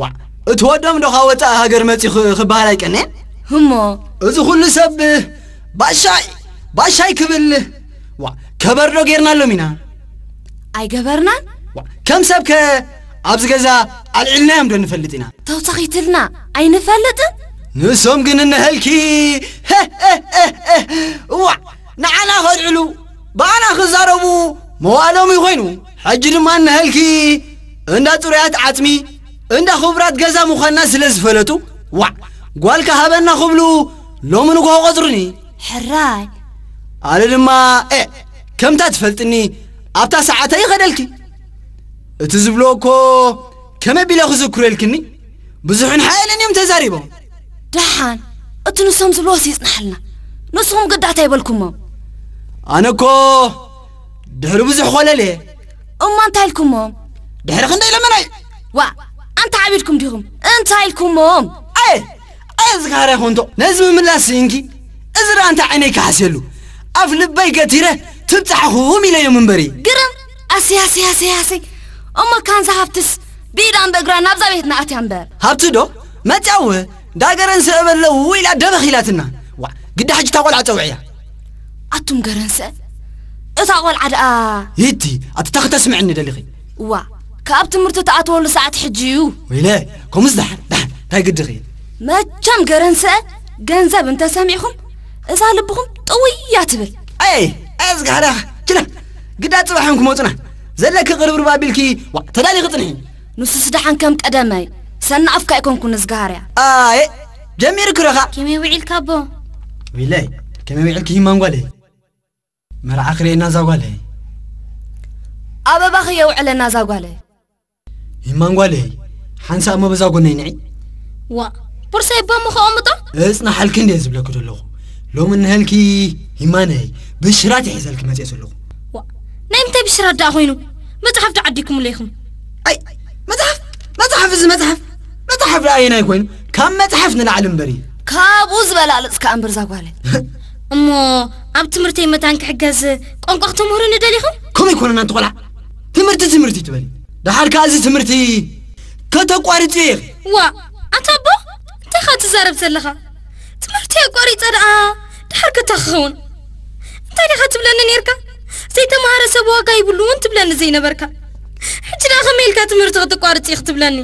ዋ፣ እቲ ወዶም ዶ ካብ ወፃኢ ሃገር መፂኡ ክ- ክበሃል ኣይቀንየን? እሞ እዚ ኩሉ ሰብ ባሻይ ባሻይ ክብል፣ ዋ፣ ከበርዶ ጌርናሎም ኢና? ኣይገበርናን። ዋ፣ ከም ሰብ ከ ኣብዚ ገዛ ኣልዒልናዮም ዶ ንፈልጥ ኢና? ተውሳኺትልና ኣይንፈልጥን። ንሶም ግን እነሀልኪ ዋ፣ ንዓና ከልዕሉ ብኣና ክዛረቡ መዋእሎም እዩ ኮይኑ። ሕጂ ድማ እነሀልኪ እንዳ ፅሩያት ዓፅሚ እንዳ ክቡራት ገዛ ምዃንና ስለ ዝፈለጡ፣ ዋዕ፣ ጓልካ ሃበና ክብሉ ሎሚ ንግሆ ቆፅሩኒ። ሕራይ። ኣነ ድማ፣ ኤ፣ ከምታ ትፈልጥኒ ኣብታ ሰዓተ ይኸደልኪ። እቲ ዝብሎ እኮ ከመይ ቢለ ክዝክሮ ኢልክኒ? ብዙሕን ሓያልን እዮም ተዛሪቦም። ደሓን፣ እቲ ንሶም ዝብልዎስ ይጽናሕልና። ንስኹም ግዳታ ይበልኩሞም። ኣነ እኮ ድሕሪ ብዙሕ ኮለል እየ። እሞ እንታይ ኢልኩሞም? ድሕሪ ክንደይ ለመናይ? ዋ፣ ኣንታ ዓቢድኩም ዲኹም? እንታይ ኢልኩሞም? ኣየ፣ ኣየ ዝካርያ ኮንቶ፣ ነዚ ምምላስ ስኢንኪ? እዚ ደኣ እንታይ ዓይነይ ክሓስየሉ? ኣፍ ልበይ ገቲረ ትብጻሕኹም ኢለዮም እምበሪ። ግርም! ኣሰይ፣ ኣሰይ፣ ኣሰይ፣ ኣሰይ። እሞ ካንዛ ሃብትስ ብኢዳን ብእግራን ናብዛ ቤትና ኣትያ እምበር። ሃብቲ ዶ? መጽያው ዳገረን ሰእበለው ኢላ ደበኽ ኢላትና። ዋ፣ ግዳ ሕጂ እታ ቆልዓ ጸውዕያ። ኣቱም ገረንሰ፣ እታ ቆልዓ ደኣ ይቲ፣ ኣቲ ታኽተ ስምዕኒ ደሊኺ። ዋ፣ ካብ ትምህርቲ ትኣትወሉ ሰዓት ሕጂ እዩ። ወይለ፣ ከምኡስ ደሓን፣ ደሓን፣ እንታይ ግድኺ? መቸም ገረንሰ፣ ገንዘብ እንተሰሚዕኹም፣ እዛ ልብኹም ጥውያ ትብል። ኣይ፣ ኣይ፣ ዝጋህዳ፣ ችላ፣ ግዳ ጽባሕ እዮም ክመጹና። ዘለኪ ቅርብርብ ኣቢልኪ፣ ዋ፣ ተዳሊኺ ጽንሒ። ንሱስ ደሓን ከም ቀደመይ፣ ሰናፍካ ኣይኮንኩን ዝጋሃርያ። ኣይ፣ ጀሚርኪ ዶ ኸኣ? ከመይ ውዒልካ ኣቦ? ወይለይ፣ ከመይ ውዒልኪ ሂማን ጓለይ? መርዓ ክርእየና እዛ ጓለይ። ኣበባ ክየውዕለና እዛ ጓለይ። ሂማን ጓለይ፣ ሓንሳእ እሞ በዛ ጎነይ ንዒ። ዋ፣ ቦርሳይ እባ እሞ ከቐምጦ? እጽናሓልኪ እንድየ ዝብለኪ ዘለኹ። ሎሚ እንሀልኪ ሂማነይ፣ ብሽራት እየ ሒዘልኪ መጽየ ዘለኹ። ዋ፣ ናይ ምንታይ ብሽራት ደኣ ኮይኑ? መጽሓፍ ዶ ዓዲኩምሉ ኢኹም? ኣይ፣ መጽሓፍ፣ መጽሓፍ፣ እዚ መጽሓፍ፣ መጽሓፍ ደኣ ኣየናይ ኮይኑ? ካብ መጽሓፍ ንላዕሊ እምበሪ። ካብኡ ዝበላልጽ ከኣ እምበር እዛ ጓለይ። እሞ ኣብ ትምህርተይ መታን ክሕገዝ ቋንቋ ክተምህሩኒ ደሊኹም? ከምኡ ኣይኮነን ኣንቲ ቆልዓ። ትምህርቲ፣ ትምህርቲ ትበሊ። ደሓር ከኣ እዚ ትምህርቲ ከተቋርጽዮ ኢኺ። ዋ፣ ኣታ ኣቦ፣ እንታይ ኢኻ ትዛረብ ዘለኻ? ትምህርቲ ኣቋሪጸ ደኣ ደሓር ከታ ክኸውን? እንታይ ዲኻ ትብለኒ ኔርካ? ዘይተማሃረ ሰብ ዋጋ ይብሉን ትብለኒ ዘይነበርካ። ሕጂ ደኣ ከመይ ኢልካ ትምህርቲ ክትቋርጽ ኢኺ ትብለኒ?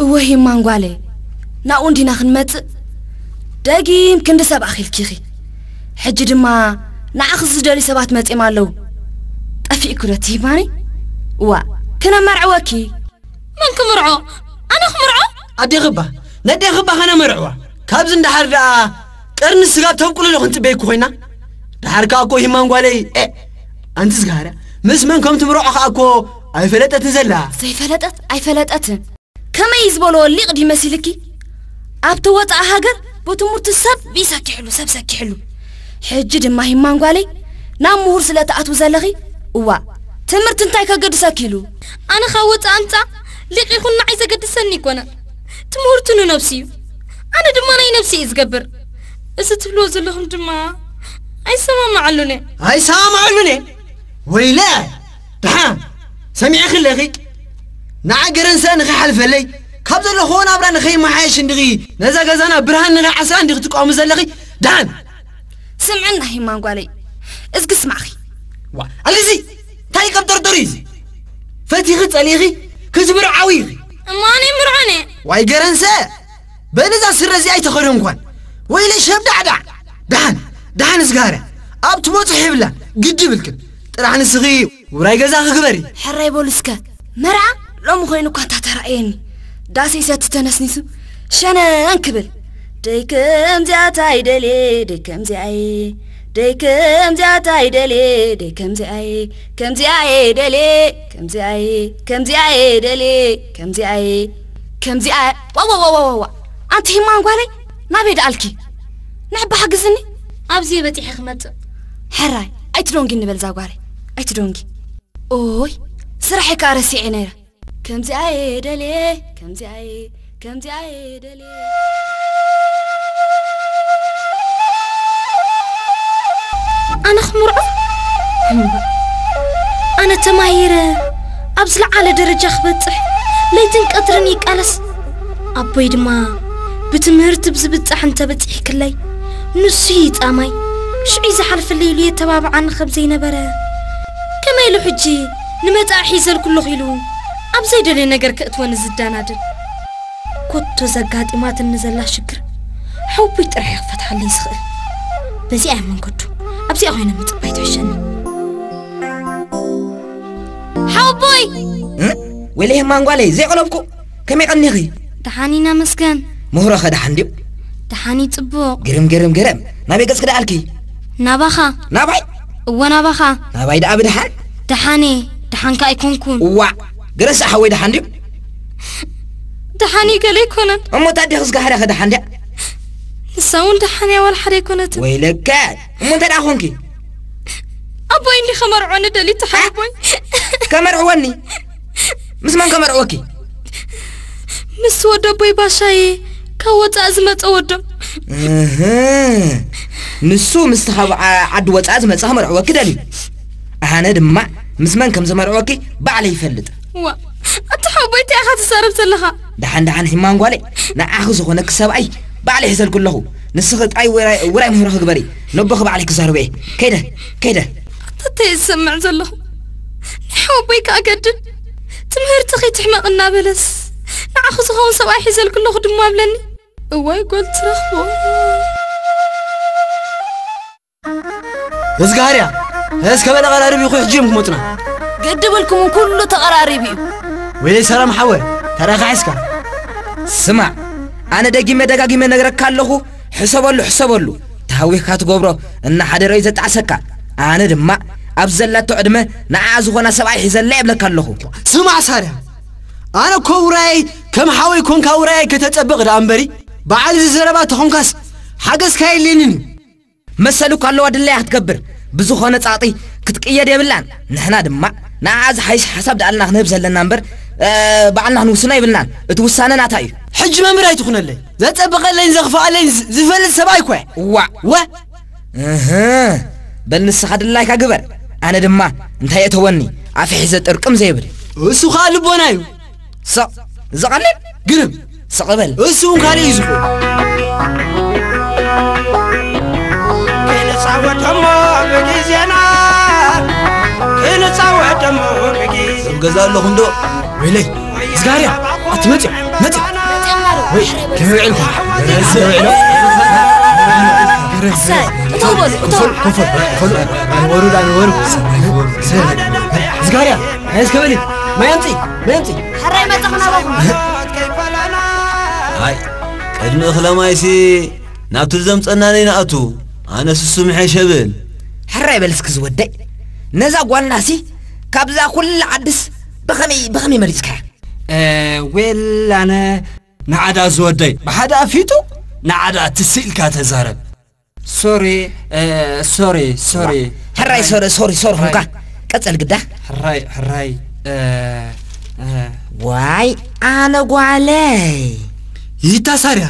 እወ ሂማን ጓለይ፣ ናብኡ እንዲና ክንመጽእ። ደጊም ክንዲ ሰብ ኣኺልኪ ኢኺ። ሕጂ ድማ ንዓኺ ዝደልዩ ሰባት መጺኦም ኣለዉ። ጠፊእኪ ዶ ትሂባኒ? እዋ፣ ክነመርዕወኪ። መን ክምርዖ? ኣነ ክምርዖ? ኣዴኺ እባ፣ ነዴኺ እባ ከነመርዕዋ። ካብዚ ንደሓር ደኣ ቀርኒ ስጋ ተብቁልሉ ክንጽበየኪ ኮይና። ደሓር ከኣ እኮ ሂማን ጓለይ፣ ኤ፣ ኣንቲ ዝጋሃርያ፣ ምስ መን ከም ትምርዖ ከኣ እኮ ኣይፈለጠትን ዘላ። ዘይፈለጠት ኣይፈለጠትን። ከመይ ዝበሎ ሊቕ ድዩ መሲልኪ? ኣብቲ ወጻኢ ሃገር ብትምህርቲ ሰብ ይሰኪሕሉ፣ ሰብ ሰኪሕሉ። ሕጂ ድማ ሂማን ጓለይ ናብ ምሁር ስለ ትኣትዊ ዘለኺ፣ እዋ፣ ትምህርቲ እንታይ ከገድሰኪ ኢሉ? ኣነ ካብ ወጻኢ ኣምጻ ሊቕ ይኹን ንዓይ ዘገድሰኒ ኣይኮነን። ትምህርቱ ንነብሱ እዩ። ኣነ ድማ ናይ ነብሲ እየ ዝገብር። እዚ ትብልዎ ዘለኹም ድማ ኣይሰማማዓሉን እየ። ኣይሰማማዓሉን እየ። ወይለ! ደሓን ሰሚዕኺ ኣለኺ? ንዓ ገረንሰ ንኸይሓልፈለይ፣ ካብ ዘለኹዎ ናብራ ንኸይመሓየሽ እንዲኺ፣ ነዛ ገዛና ብርሃን ንኸይዓስላ እንዲኺ ትቃወሚ ዘለኺ? ደሓን! ስምዕና ሂማን ጓለይ፣ እዝጊ ስማዕኺ። ዋ፣ ኣልዚ እንታይ ቀብጠርጠር እዩ እዚ? ፈቲኺ ጸሊኺ ክትምርዓዊ ኢኺ። እሞ ኣነ ይምርዖን እየ። ዋይ ገረንሰ! በሊ እዛ ስረ እዚኣ ኣይተኸደንኳን። ወይለይ ሸብዳዕዳዕ። ደሓን፣ ደሓን ዝጋረ። ኣብ ትበጽሑ ይብላን፣ ግዲ ይብልክን። ጥራሕ ንስኺ ውራይ ገዛኺ ግበሪ። ሕራይ በሉ እስከ። መርዓ ሎሚ ኮይኑ እኳ እንታ ተራእየኒ። ዳስ ይሰቲ ተነስኒሱ ሸነን ክብል። ደይ ከምዚኣ እንታይ ደልየ፣ ደይ ከምዚኣ እየ። ደይ ከምዚኣታ ይደልየ፣ ደይ ከምዚኣየ፣ ከምዚኣየ ይደልየ፣ ከምዚኣየ፣ ከምዚኣየ ይደልየ፣ ከምዚኣየ፣ ከምዚኣ። ዋዋዋዋዋዋ! ኣንቲ ሂማን ጓለይ፣ ናበይ ደኣልኪ? ንዕባ ሓግዝኒ። ኣብዚ በጺሐ ክመጽእ። ሕራይ፣ ኣይትደንጊ ንበል እዛ ጓለይ፣ ኣይትደንጊ። ኦይ፣ ስራሐይ ከኣ ረሲዐ ነይረ። ከምዚኣ እየ ደልየ፣ ከምዚኣ እየ፣ ከምዚኣ እየ ደልየ። ኣነ ክምርዖ? እምበር፣ ኣነ ተማሂረ ኣብ ዝለዓለ ደረጃ ክበጽሕ ለይትን ቀትርን ይቃለስ። ኣቦይ ድማ ብትምህርቲ ብዝብጻሕ እንተበጺሕክለይ ንሱ እዩ ጻማይ፣ ሽዑ እዩ ዝሓልፈለይ ኢሉ የተባብዓኒ ከም ዘይነበረ፣ ከመይ ኢሉ ሕጂ ንመጻኢ ሒዘልኩ ኣለኹ ኢሉ ኣብ ዘይደልዮ ነገር ከእትወኒ ዝደናደን? ኮቶ ዘጋጢማትኒ ዘላ ሽግር ሓወቦይ ጥራሕ እዩ ክፈትሓለይ ዝኽእል። በዚኣ እያ መንገዱ። ኣብዚኣ ኮይነ ምጽባይ ትሕሸኒ። ሓወቦይ! እ? ወይለይ ህማን ጓለይ፣ ዘይቆለብኩ። ከመይ ቀኒኺ? ደሓን ኢና መስገን። ምህሮኸ ደሓን ድዩ? ደሓን እዩ ጽቡቕ። ግርም፣ ግርም፣ ግርም። ናበይ ገጽኪ ደኣልኪ? ናባኻ። ናባይ? እወ ናባኻ። ናባይ ደኣ ብደሓን? ደሓን እየ፣ ደሓንካ ኣይኮንኩን። እዋእ፣ ገረሳ ሓወይ ደሓን ድዩ? ደሓን እዩ ገለ ኣይኮነን። እሞ ታዲያ ክዝጋህርያ ከ ደሓን ድያ? ንሳ እውን ደሓን እያ፣ ዋላ ሓደ ኣይኮነትን። ወይለከ፣ እሞ እንታይ ደኣ ኮንኪ? ኣቦይ እንዲ ከመርዖኒ ደልዩ እቲ ሓወቦይ። ከመርዕወኒ? ምስ መን ከመርዕወኪ? ምስ ወደቦይ ባሻዬ፣ ካብ ወጻኢ ዝመጸ ወዶም። እህ፣ ንሱ ምስቲ ካብ ዓ-፣ ዓዲ ወጻኢ ዝመጸ ከመርዕወኪ ደልዩ። ኣነ ድማ ምስ መን ከም ዘመርዕወኪ ባዕለይ ይፈልጥ። ዋ፣ ኣታ ሓወቦይ እንታይ ኢኻ ትዛረብ ዘለኻ? ደሓን ደሓን ሒማን ጓለይ፣ ንዓኺ ዝኾነኪ ሰብኣይ ባዕለይ ሒዘልኩ ኣለኹ። ንስኺ ጥራይ ውራይ፣ ውራይ ምህሮኺ ግበሪ። ነቦኺ ባዕለይ ክዛረቦ እየ። ከይደ፣ ከይደ። ኣታ እንታይ እየ ዝሰምዕ ዘለኹ? ናይ ሓወቦይ ከኣ ገድል። ትምህርቲ ከይትሕመቕ እናበለስ፣ ንዓኺ ዝኸውን ሰብኣይ ሒዘልኩ ኣለኹ ድማ እብለኒ። እዋይ ጓል ትረኽቦ። መዝጋህርያ፣ እስከ በል ኣቐራርብ ኢኹ፣ ሕጂ እዮም ክመጹና። ግዲ ብልኩምን ኩሉ ተቐራሪቡ እዩ። ወይለይ ሰላም ሓወ፣ ተራኻ ሒዝካ። ስማዕ፣ ኣነ ደጊመ ደጋጊመ ነግረካ ኣለኹ፣ ሕሰበሉ፣ ሕሰበሉ። ተሃዊኽካ ትገብሮ እናሓደረ እዩ ዘጣዕሰካ። ኣነ ድማ ኣብ ዘላቶ ዕድመ ንዓ ዝኾና ሰብኣይ ሒዘላ የብለካ ኣለኹ። ስማዕ ሳርያ፣ ኣነ እኮ ውራየይ ከም ሓወይ ኮንካ ውራየይ ከተጸብቕ ደኣ እምበሪ፣ በዓል እዚ ዘረባ ተኾንካስ ሓገዝካ የድልየንን እዩ። መሰል እኮ ኣለዋ ድላያ ክትገብር። ብዝኾነ ጸቕጢ ክትቅየድ የብላን። ንሕና ድማ ንዓኣ ዝሓይሽ ሓሳብ ደኣልና ክንህብ ዘለና እምበር፣ እ፣ ባዕልና ክንውስኖ የብልናን። እቲ ውሳነ ናታ እዩ። ሕጂ መምህር ኣይትኹነለይ። ዘጸብቐለይን ዘኽፍኣለይን ዝ-፣ ዝፈልጥ ሰብኣይ እኮ እየ። እዋእ። ወ-፣ እህ፣ በል ንስኻ ድላይካ ግበር። ኣነ ድማ እንታይ እተወኒ ኣፈ ሒዘ ጥርቅም ዘይብል። እሱ ኸኣ ልቦና እዩ። ስቕ፣ እዚ ቐሊል። ግርም። ስቕ በል። እሱ እውን ካልእ እዩ ዝኽእል። ክንጻወት ደሞ ብግዜና፣ ክንጻወት ደሞ ብግዜ። ሰብ ገዛ ኣለኹም ዶ? ወይለይ፣ ዝጋርያ፣ ኣቲ መጽዮ፣ መጽዮ። ወይ፣ ከመይ ውዒልኩም? ኣሳይ፣ እተው በሉ፣ እተው። ኮፈል፣ ኮፈል፣ ንበሩ ዳ ንበሩ። ዝጋርያ፣ ናይ እስከ በሊ፣ ማይ ኣምጺ፣ ማይ ኣምጺ። ሕራይ መጻኹ ናባኹም። ኣይ፣ ቅድሚ እኽለ ማይሲ ናብቲ ዘምጸና ነይንኣቱ፣ ኣነስ እሱ ምሐሸ ብል። ሕራይ በል እስኪ ዝወደይ። ነዛ ጓልናሲ ካብዛ ኩላ ዓድስ ብኸመይ፣ ብኸመይ መሪጽካያ? እ፣ ዌል፣ ኣነ ንዓዳ ዝወደይ ብሓደ ኣፊቱ ንዓዳ ትስ ኢልካ ተዛረብ። ሶሪ፣ እ፣ ሶሪ፣ ሶሪ። ሕራይ ሶሪ፣ ሶሪ፣ ሶሪ ሕራይ። ኹንካ። ቀጸል ግዳ። ሕራይ፣ ሕራይ፣ እ፣ እ። ዋይ፣ ኣነ ጓለይ። ይታ ሳርያ።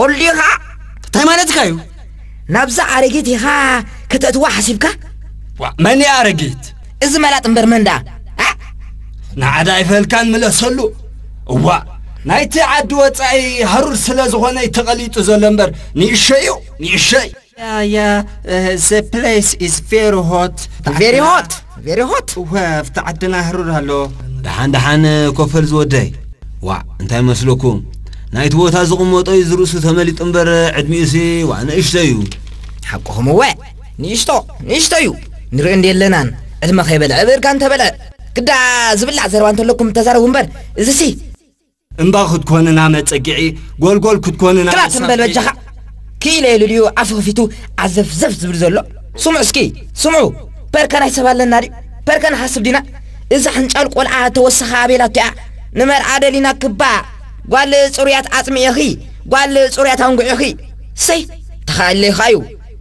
ኦልዲኻ? እንታይ ማለትካ እዩ? ናብዛ ኣረጊት ኢኻ ከተእትዋ ሓሲብካ? ዋ፣ መን እዩ ኣረጊት? እዚ መላጥ እምበር መን ደኣ? ኣ? ንዓዳ ኣይፈልካን ምለሰሉ። እዋ፣ ናይቲ ዓዲ ወጻኢ ሃሩር ስለ ዝኾነ እዩ ተቐሊጡ ዘሎ እምበር ንእሸ እዩ፣ ንእሸ እዩ። ያ፣ ያ፣ እ፣ the place is very hot። Very hot? Very hot? እወ፣ ኣብቲ ዓድና ሃሩር ኣሎ። ደሓን፣ ደሓን፣ ኮፈል ዝወደይ። ዋዕ፣ እንታይ መስለኩም? ናይቲ ቦታ ዝቕመጦ እዩ ዝርእሱ ተመሊጡ እምበር፣ ዕድሚኡሲ ዋዕ ንእሽቶ እዩ። ሓቅኹም እወ፣ ንእሽቶ፣ ንእሽቶ እዩ። ንርኢ እንዲ የለናን፣ ዕድመ ከይበልዐ ብእርካ እንተበልዐ። ግዳ ዝብላዕ ዘረባ እንተለኩም ተዛረቡ እምበር፣ እዚሲ። እምባ ክትኮንና መጸግዒ፣ ጎልጎል ክትኮንና ክላት እምበል መሳፍሒ። በጃኻ። ክኢለ ኢሉ ድዩ ኣፉ ከፊቱ ዓዘፍዘፍ ዝብል ዘሎ? ስምዑ እስኪ፣ ስምዑ። ፐርከን ኣይሰብ ኣለና ድዩ? ፐርከን ሓስብ ዲና? እዛ ሕንጫል ቆልዓ ተወሰኻ ኣቤላቶ እያ። ንመርዓ ደሊና ክባ። ጓል ጽሩያት ኣጽሚዕኺ፣ ጓል ጽሩያት ኣንጉዕኺ። ሰይ፣ ተኻእለ ኢኻ እዩ።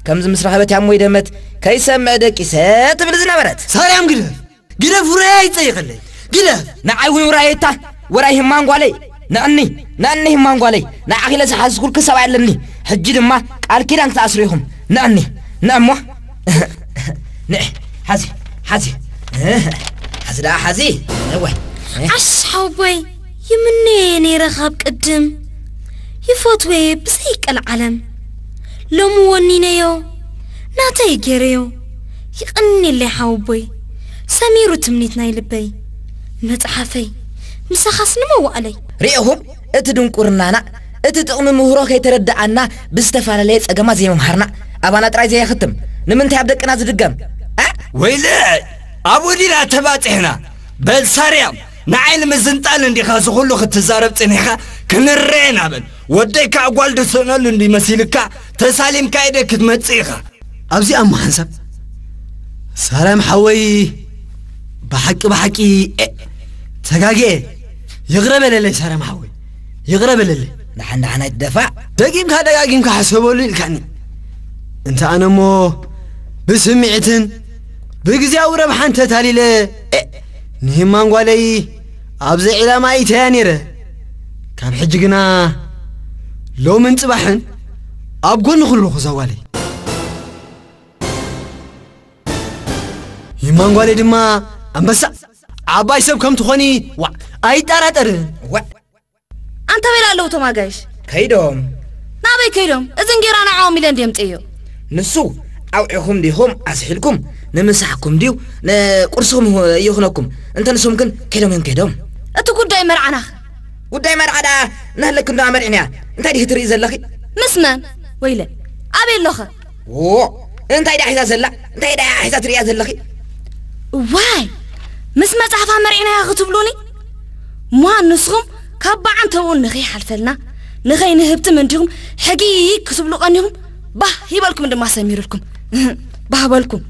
ከምዚ ምስ ረኸበት ያም ወይ ደመት ከይሰምዕ ደቂሰ ትብል ዝነበረት። ሳርያም ግደፍ፣ ግደፍ ውራይ ኣይጸይቐለይ። ግደፍ። ንዓይ እውን ውራይ እታ፣ ውራይ ህማን ጓለይ። ንዕኒ፣ ንዕኒ ህማን ጓለይ። ንዓኺ ኢለ ዝሓዝኩልኪ ሰብኣይ ኣለኒ። ሕጂ ድማ ቃል ኪዳን ክትኣስሩ ኢኹም። ንዕኒ፣ ንዕሞ። ንዕ፣ ሓዚ፣ ሓዚ። ሓዚ ደኣ ሓዚ። እወ። ዓሽ ሓወቦይ፣ ይምነየ ነይረ ካብ ቅድም። ይፈትወየ ብዘይ ቀልዓለም። ሎሚ ወኒነዮ፣ ናተይ ገይረዮ። ይቐንየለይ ሓወቦይ፣ ሰሚሩ ትምኒት ናይ ልበይ። መጽሓፈይ፣ ምሳኻስ ንመዋእለይ። ርኢኹም፣ እቲ ድንቁርናና፣ እቲ ጥቕሚ ምህሮ ከይተረድኣና ብዝተፈላለየ ጸገማት ዘይምምሃርና፣ ኣባና ጥራይ ዘየኽትም። ንምንታይ ኣብ ደቅና ዝድገም? እ? ወይለ፣ ኣብኡ ዲና ተባጺሕና። በል ሳርያም፣ ንዓይ ንምዝንጣል እንዲኻ እዚ ኩሉ ክትዛረብ ጽኒሕካ? ክንረኤና በል። ወደይ ከዓ ጓል ድስእነሉ እንዲ መሲልካ ተሳሊምካ ኢደ ክትመጽእ ኢኻ። ኣብዚኣ እሞ ሓንሳብ ሳላም ሓወይ፣ ብሓቂ ብሓቂ፣ ኤ፣ ተጋግየ። ይቕረ በለለይ ሳላም ሓወይ፣ ይቕረ በለለይ። ደሓን ደሓን ኣይትደፋእ። ደጊምካ ደጋጊምካ ሕሰበሉ ኢልካኒ። እንተ ኣነ እሞ ብስምዒትን ብግዜያዊ ረብሓን ተታሊለ፣ ኤ፣ ንሂማን ጓለይ ኣብዚ ዒላማ ኣይተያ ነይረ። ካብ ሕጂ ግና ሎምን ጽባሕን ኣብ ጎንኺ ኣለኹ እዛ ጓለይ። ሂማን ጓለይ ድማ ኣንበሳ ዓባይ ሰብ ከም ትኾኒ፣ ዋዕ፣ ኣይጠራጠርን። ዋዕ። ኣንታ በላ ኣለዉ እቶም ኣጋይሽ። ከይዶም። ናበይ ከይዶም? እዚ እንጌራ ንዕኦም ኢለ እንድየ ምጽእዮ። ንሱ ኣውዒኹም ዲኹም ኣስሒልኩም? ንምሳሕኩም ድዩ ንቁርስኹም ይኹ-፣ ይኹነኩም? እንተ ንሶም ግን ከይዶም እዮም ከይዶም። እቲ ጉዳይ መርዓናኸ? ጉዳይ መርዓ ደኣ ንህለክ እንዶ ኣመርዒናያ። እንታይ ዲኺ ትርኢ ዘለኺ? ምስ መን? ወይለ፣ ኣበይ ኣሎኸ? ዎ፣ እንታይ ደኣ ሒዛ ዘላ? እንታይ ደኣ ሒዛ ትርእያ ዘለኺ? እዋይ፣ ምስ መጽሓፋ መርዒናያ ክትብሉኒ? እሞ ንስኹም ካብ በዓንተብኡን ንኸይሓልፈልና፣ ንኸይንህብትም እንዲኹም ሕጊ ክትብሉ ቀኒኹም፣ ባህ ይበልኩም ድማ ሰሚሩልኩም። ባህ በልኩም።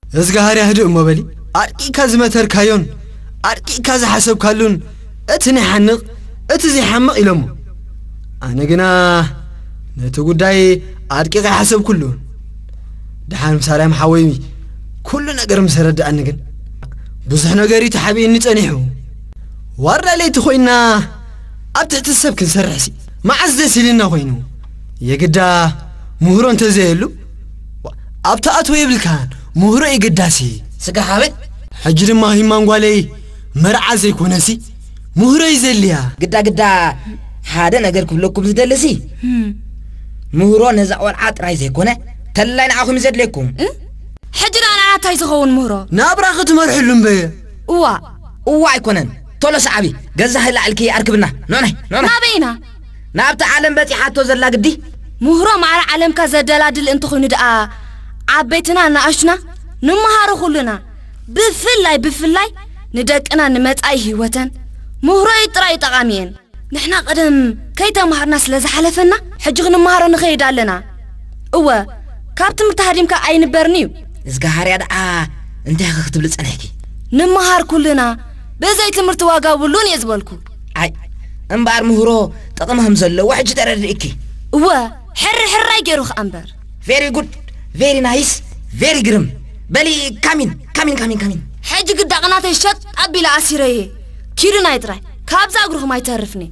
እዝግሃር ያህድእ እሞ በሊ፣ ኣርቂቕካ ዝመተርካዮን ኣርቂቕካ ዝሓሰብካሉን፣ እቲ ናይ ሓንቕ፣ እቲ ዘይሓምቕ ኢሎሞ። ኣነ ግና ነቲ ጉዳይ ኣድቂቐ ይሓሰብኩሉ። ደሓን ሳላም ሓወይ ኩሉ ነገር ምስ ኣረድኣኒ ግን፣ ብዙሕ ነገር እዩ ተሓቢእኒ ጸኒሑ። ዋርዳ ለይቲ ኮይና ኣብ ትሕቲ ሰብ ክንሰርሕሲ፣ መዓስ ደስ ኢልና ኮይኑ? የግዳ ምህሮ እንተዘየሉ፣ ዋ፣ ኣብ ትኣትዎ የብልካን። ምህሮ የገዳሲ። ስጋ ሃበል። ሕጂ ድማ ሂማን ጓለይ መርዓ ዘይኮነሲ፣ ምህሮ እዩ ዘልያ። ግዳ ግዳ ሓደ ነገር ክብለኩም ዝደልሲ፣ እም። ምህሮ ነዛ ቆልዓ ጥራይ ዘይኮነ፣ ተላይ ንዓኹም እዩ ዘድልየኩም። እ? ሕጂ ደኣ ንዓና እንታይ ዝኸውን ምህሮ? ናብራ ክትመርሕሉ እምበየ። እዋ። እዋ ኣይኮነን። ቶሎ ሰዓቢ፣ ገዛኺ ላዕልኪ ኣርክብና። ኖናይ፣ ኖናይ። ናበይ ኢና? ናብቲ ዓለም በጺሓቶ ዘላ ግዲ። ምህሮ ማዕረ ዓለምካ ዘደላድል እንተኾይኑ ደኣ፣ ዓበይትና ንኣሽቱና ንመሃሮ ኩሉና። ብፍላይ፣ ብፍላይ ንደቅና ንመጻኢ ህይወተን ምህሮ እዩ ጥራይ ጠቓሚ እየን። ንሕና ቀደም ከይተማሃርና ስለ ዝሓለፈና፣ ሕጂ ክንመሃሮ ንኸይድ ኣለና። እወ፣ ካብ ትምህርቲ ሃዲምካ ኣይንበርን እዩ። እዝግሃርያ ደኣ እንታይ ኢኺ ክትብሊ ጸኒሕኪ? ንመሃር ኩልና፣ ብዘይ ትምህርቲ ዋጋ የብሉን እየ ዝበልኩ። ኣይ፣ እምበኣር ምህሮ ጥቕሚ ከም ዘለዎ ሕጂ ተረዲእኪ። እወ፣ ሕሪ ሕራይ ገይሩ ኸኣ እምበር። Very good, very nice, very ግርም። በሊ፣ ካሚን፣ ካሚን፣ ካሚን፣ ካሚን። ሕጂ ግዳ ቅናተይ ሸጥ ኣቢለ ኣሲረየ። ኪዱ ናይ ጥራይ፣ ካብዛ እግርኹም ኣይተርፍኒ።